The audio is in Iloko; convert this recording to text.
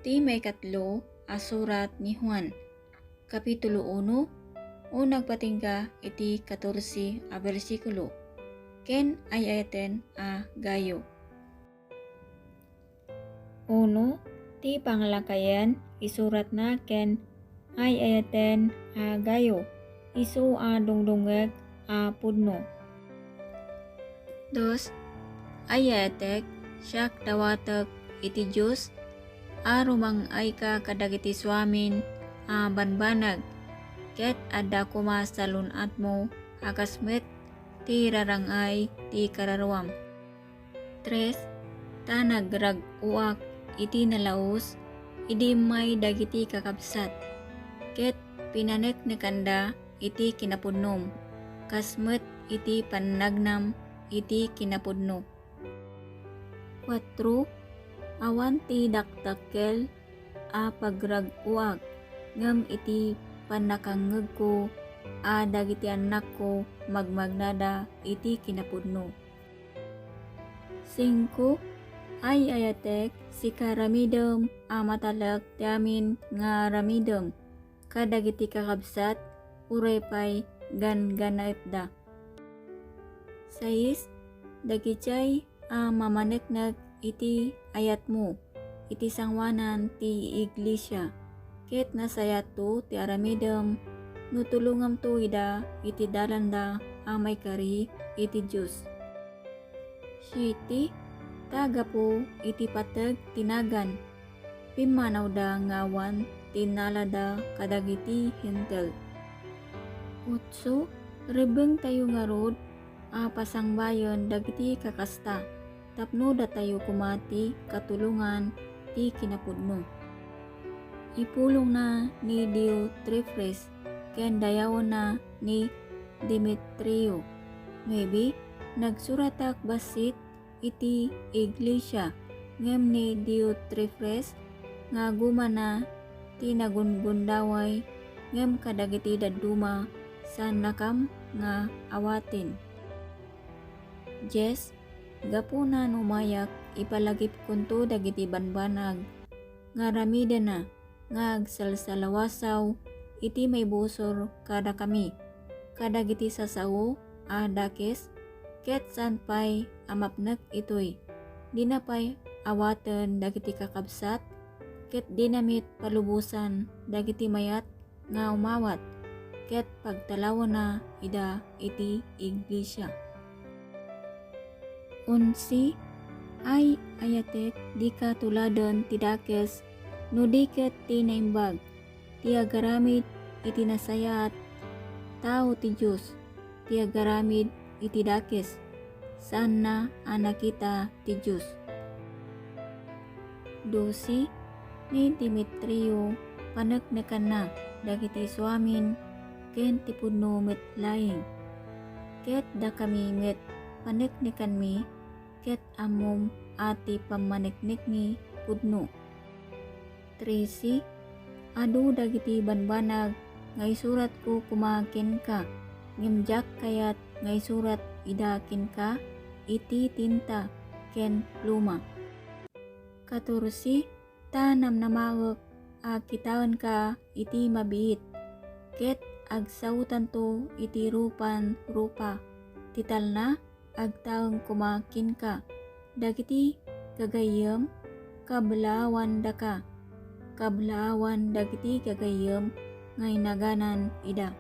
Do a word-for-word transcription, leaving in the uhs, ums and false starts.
Ti maikatlo a surat ni Juan, Kapitulo uno, o nagpatingga iti katorse a bersikulo, ken ay-ayaten a Gayo. Uno, ti panglakayen, isuratna ken ay-ayaten a Gayo, isu a dungdungngeg a pudno. Dos, ay-ayatek, siak dawatek iti Dios a rumang-ayka kadagiti suamin a banbanag, ket adda koma salun-atmo a kas met ti rarang-ay ti kararuam. Tres, ta nagrag-oak iti nalaus idi immay dagiti kakabsat, ket pinaneknekanda iti kinapudnom, kas met iti pannagnam iti kinapudno. Kuatro, awan ti dakdakkel a pagrag-oak, ngem iti pannakangngegko a dagiti annakko magmagnada iti kinapudno. Singko, ay-ayatek, sika ramidem a matalek ti amin nga ramidem kadagiti kakabsat, uray pay ganggannaetda. Sais, dagidiay a mamaneknek iti ayatmo iti sangoanan ti iglesia, ket nasayaatto ti aramidem no tulongamto ida iti dalanda a maikari iti Dios. Siete, ta gapu iti pateg ti nagan, pimmanawda nga awan ti innalada kadagiti Hentil. Otso, rebbengtayo ngarud a pasangbayen dagiti kakasta tapno datayo koma ti katulongan ti kinapudno. Ipulongna ni Diotrefes ken dayawenna ni Demetrio. Nuebe, nagsuratak bassit iti iglesia, ngem ni Diotrefes nga agumana ti nagungundaway, ngem kadagiti dadduma, saannakam nga awaten. Dies, gapuna no mayak, ipalagipkonto dagiti banbanag nga aramidena nga agsalsalawasaw iti maibusor kadakami, kadagiti sasao a dakes, ket saan pay a mapnek itoy. Dina pay awaten dagiti kakabsat, ket dina met palubosan dagiti mayat nga umawat, ket pagtalawena ida iti iglesia. Onse, ay-ayatek, dika tuladen ti dakes no di ket ti naimbag. Ti agaramid iti nasayaat, tao ti Dios. Ti agaramid iti dakes, saanna a nakita ti Dios. Dose, ni Demetrio, paneknekanna dagiti suamin ken ti pudno met laeng. Ket dakami met, paneknekanmi, ket ammom a ti pammaneknekmi pudno. Trese, adu dagiti banbanag nga isuratko koma kenka, ngem diak kayat nga isurat ida kenka iti tinta ken pluma. Katorse, ta namnamaek a kitaenka iti mabiit, ket agsaotanto iti rupan rupa. Ti talna, agtaeng koma kenka. Dagiti gagayyem, kablawandaka. Kablaawan dagiti gagayyem nga inaganan ida.